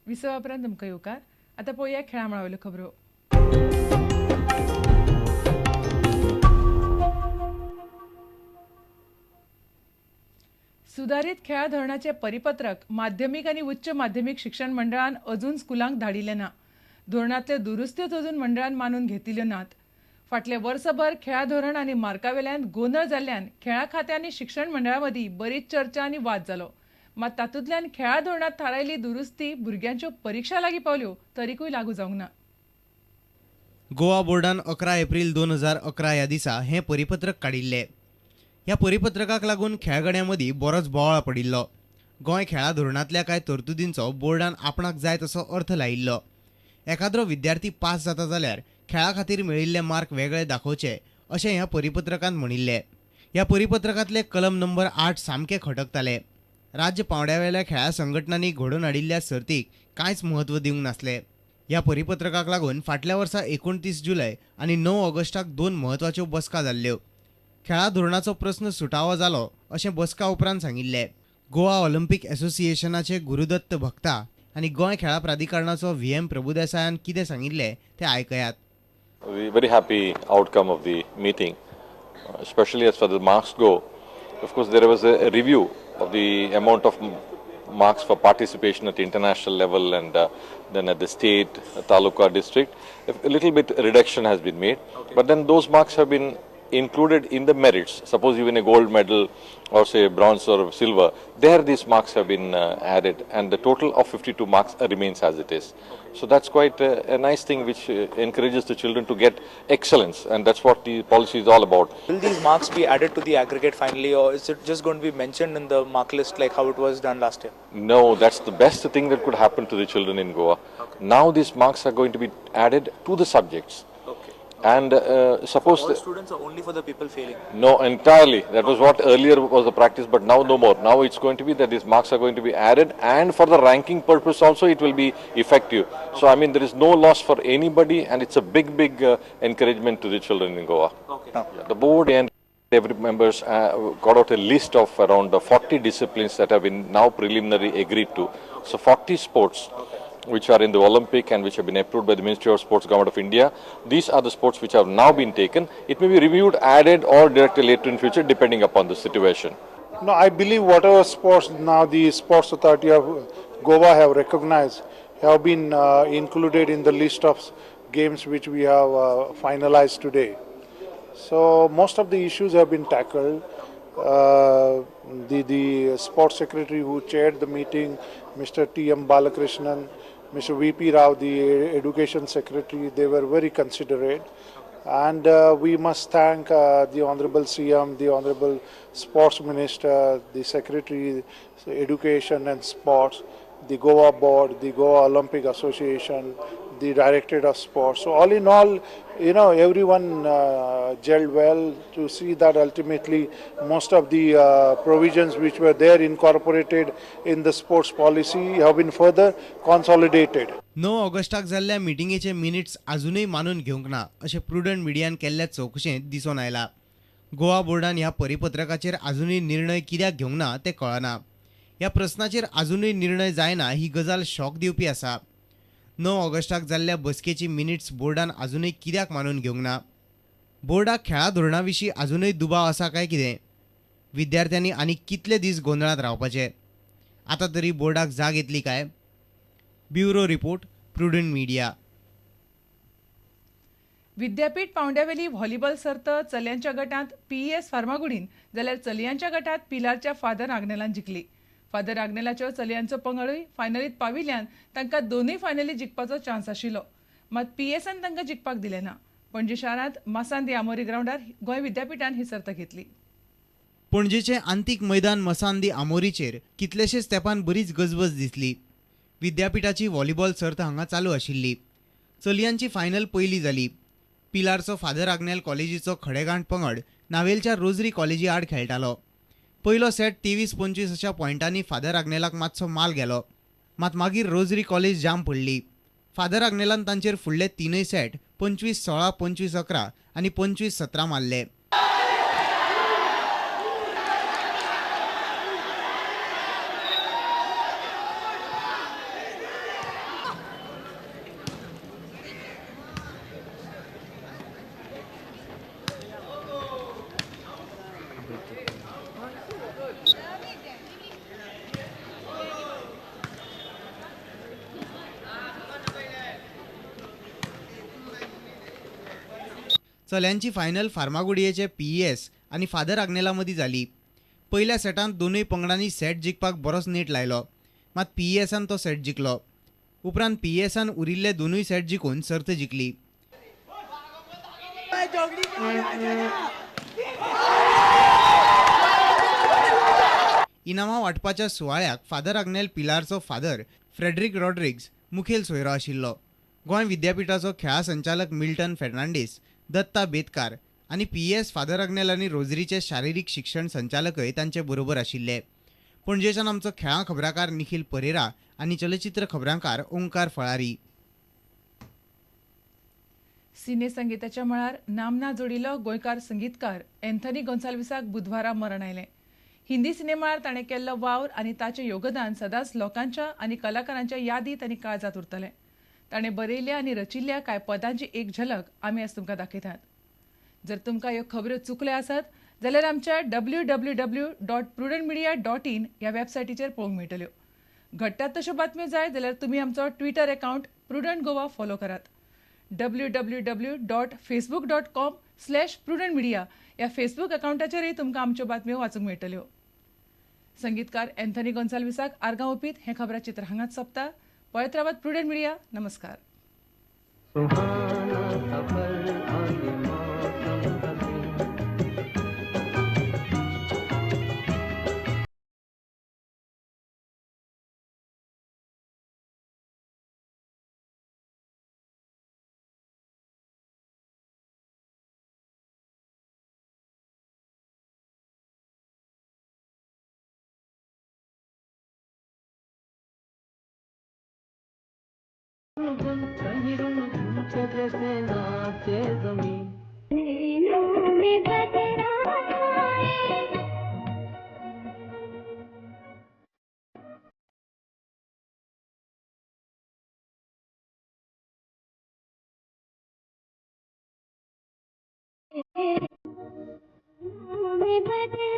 विसवा उपरांत तुमकां येवकार. आतां पळोवया खेळां मळावयल्यो खबरो. सुदारीत खेळां धोरणाचें परिपत्रक माध्यमीक आनी उच्च माध्यमीक शिक्षण मंडळान अजून स्कुलांक धाडिल्लें ना. धोरणांतल्यो दुरुस्त्योच अजून मंडळान मानून घेतिल्ल्यो नात. फाटले वर्सभर खेळां धोरण आनी मार्कावेल्यान गोंदळ जाल्ल्यान खेळां खातें आनी शिक्षण मंडळा मदीं बरीच चर्चा आनी वाद जालो. मात तातूंतल्यान खेळां धोरणांत थारायल्ली दुरुस्ती भुरग्यांच्यो परिक्षा लागीं पावल्यो तरीकूय लागू जावंक ना. गोवा बोर्डान 11 एप्रील 2011 ह्या दिसा हें परिपत्रक काडिल्लें. ह्या परिपत्रकाक लागून खेळगड्यां मदीं बरोच बोवाळ पडिल्लो. गोंय खेळां धोरणांतल्या कांय तरतुदींचो बोर्डान आपणाक जाय तसो अर्थ लायिल्लो. एखाद्रो विद्यार्थी पास जाता जाल्यार खेळा खातीर मेळिल्ले मार्क वेगळे दाखोवचे अशें ह्या परिपत्रकांत म्हणिल्लें. ह्या परिपत्रकांतले कलम नंबर 8 सामके खटकताले. राज्य पांवड्यावेल्या खेळां संघटनांनी घडोवन हाडिल्ल्या सर्तीक कांयच म्हत्व दिवंक नासलें. ह्या परिपत्रकाक लागून फाटल्या वर्सा 29 जुलय आनी 9 ऑगस्टाक 2 म्हत्वाच्यो बसका जाल्ल्यो. खेळां धोरणाचो प्रस्न सुटावो जालो अशें बसका उपरांत सांगिल्लें. गोवा ऑलिम्पीक एसोसिएशनाचे गुरुदत्त भक्ता आनी गोंय खेळां प्राधिकरणाचो व्ही.एम. प्रभुदेसायान कितें सांगिल्लें तें आयकयात. We very happy outcome of the meeting, especially as far as marks go. Of course, there was a review of the amount of marks for participation at the international level and then at the state, taluka, district. A little bit reduction has been made, okay. But then those marks have been included in the merits. Suppose you win a gold medal or say bronze or silver, there these marks have been added and the total of 52 marks remains as it is. Okay. So that's quite a nice thing which encourages the children to get excellence, and that's what the policy is all about. Will these marks be added to the aggregate finally, or is it just going to be mentioned in the mark list like how it was done last year? No, that's the best thing that could happen to the children in Goa. Okay. Now these marks are going to be added to the subjects. And suppose all students are only for the people failing? No, entirely. That was what earlier was the practice, but now no more. Now it's going to be that these marks are going to be added, and for the ranking purpose also it will be effective. Okay. So I mean, there is no loss for anybody, and it's a big, big encouragement to the children in Goa. Okay. Yeah, the board and every members got out a list of around 40 disciplines that have been now preliminary agreed to. So 40 sports. Okay. Which are in the Olympic and which have been approved by the Ministry of Sports, Government of India. These are the sports which have now been taken. It may be reviewed, added or directed later in future depending upon the situation. No, I believe whatever sports now the Sports Authority of Goa have recognized have been included in the list of games which we have finalized today. So most of the issues have been tackled. The sports secretary who chaired the meeting, Mr. T.M. Balakrishnan, Mr. V.P. Rao, the education secretary, they were very considerate. And we must thank the Honorable CM, the Honorable Sports Minister, the Secretary, Education and Sports, the Goa Board, the Goa Olympic Association, the Directorate of Sports. So all in all, you know, everyone gelled well to see that ultimately most of the provisions which were there incorporated in the sports policy have been further consolidated. 9 ऑगस्टाक जाल्ल्या मिटिंगेचे minutes अजूनय मानून घेवंक ना अशें prudent मिडियान केल्ल्या चवकशेंत दिसून आयला. गोवा बोर्डान ह्या परिपत्रकाचेर अजूनय निर्णय कित्याक घेवंक ना तें कळना. ह्या प्रस्नाचेर अजूनय निर्णय जायना ही गजाल शॉक दिवपी आसा. 9 ऑगस्टाक जाल्ल्या बसकेची मिनिट्स बोर्डान अजूनय कित्याक मानून घेवंक ना? बोर्डाक खेळां धोरणा विशीं अजूनय दुबाव आसा काय कितें? विद्यार्थ्यांनी आनी कितले दीस गोंदळांत रावपाचे? आतां तरी बोर्डाक जाग येतली काय? Bureau report, Prudent media. विद्यापीठ पावंड्यावेली व्हॉलीबॉल सर्त चल्यांच्या गटांत पीईएस फार्मागुडीन जाल्यार चलयांच्या गटांत पिलारच्या फादर आग्नेलान जिखली. फादर आग्नेलाच्यो चलयांचो पंगडूय फायनलीत पाविल्ल्यान तांकां दोनूय फायनली जिखपाचो चान्स आशिल्लो. मात पीएसान तांकां जिखपाक दिलें ना. पणजे शारांत मसान दी आमोरी ग्रावंडार गोंय विद्यापीठान ही सर्त घेतली. पणजेचें आंतीक मैदान मसान दी आमोरीचेर कितलेशेच तेंपान बरीच गजबज दिसली. विद्यापीठाची व्हॉलीबॉल सर्त हांगा चालू आशिल्ली. चलयांची फायनल पयली जाली. पिलारचो फादर आग्नेल कॉलेजीचो खडेगांठ पंगड नावेलच्या रोजरी कॉलेजी आड खेळटालो. पयलो सेट 23-25 अशा पॉयंटांनी फादर आग्नेलाक मातसो माल गेलो. मात मागीर रोजरी कॉलेज जाम पडली. फादर आग्नेलान तांचेर फुडले तीनय सेट 25-16, 25-11 आनी 25-17 मारले. चल्यांची फायनल फार्मागुडयेचे पीईएस आनी फादर आग्नेला मदीं जाली. पयल्या सेटांत दोनूय पंगडांनी सेट जिखपाक बरोच नेट लायलो, मात पीईएसान तो सेट जिखलो. उपरांत पीईएसान उरिल्ले दोनूय सेट जिखून सर्त जिखली. इनामां वांटपाच्या सुवाळ्याक फादर आग्नेल पिलारचो फादर फ्रेडरिक रॉड्रिग्स मुखेल सोयरो आशिल्लो. गोंय विद्यापीठाचो खेळां संचालक मिल्टन फेर्नांडीस, दत्ता बेतकार आनी पीईएस फादर आग्नेल आनी रोजरीचे शारिरीक शिक्षण संचालकय तांचे बरोबर आशिल्ले. पणजेच्यान आमचो खेळां खबराकार निखील परेरा आनी चलचित्र खबरांकार ओंकार फळारी. सिने संगीताच्या मळार नामना जोडिल्लो गोंयकार संगीतकार एन्थनी गोन्साल्विसाक बुधवारा मरण आयलें. हिंदी सिनेमार ताणें केल्लो वावर आनी ताचें योगदान सदांच लोकांच्या आनी कलाकारांच्या यादीत आनी काळजांत उरतलें. ताणें बरयिल्ल्या आनी रचिल्ल्या कांय पदांची एक झलक आमी आज तुमकां दाखयतात. जर तुमकां ह्यो खबऱ्यो चुकल्यो आसत जाल्यार आमच्या www.prudentmedia.in ह्या वेबसायटीचेर पळोवंक मेळटल्यो. घडटात तश्यो बातम्यो जाय जाल्यार तुमी आमचो Twitter account Prudent Goa follow करात. www.facebook.com/prudentmedia ह्या फेसबूक अकाउंटाचेरय तुमकां आमच्यो बातम्यो वाचूंक मेळटल्यो. संगीतकार एन्थनी गोन्साल्विसाक आर्गां ओपीत हें खबराचित्र हांगाच सोंपता. पळयत रावात प्रुडंट मिडिया. नमस्कार. में।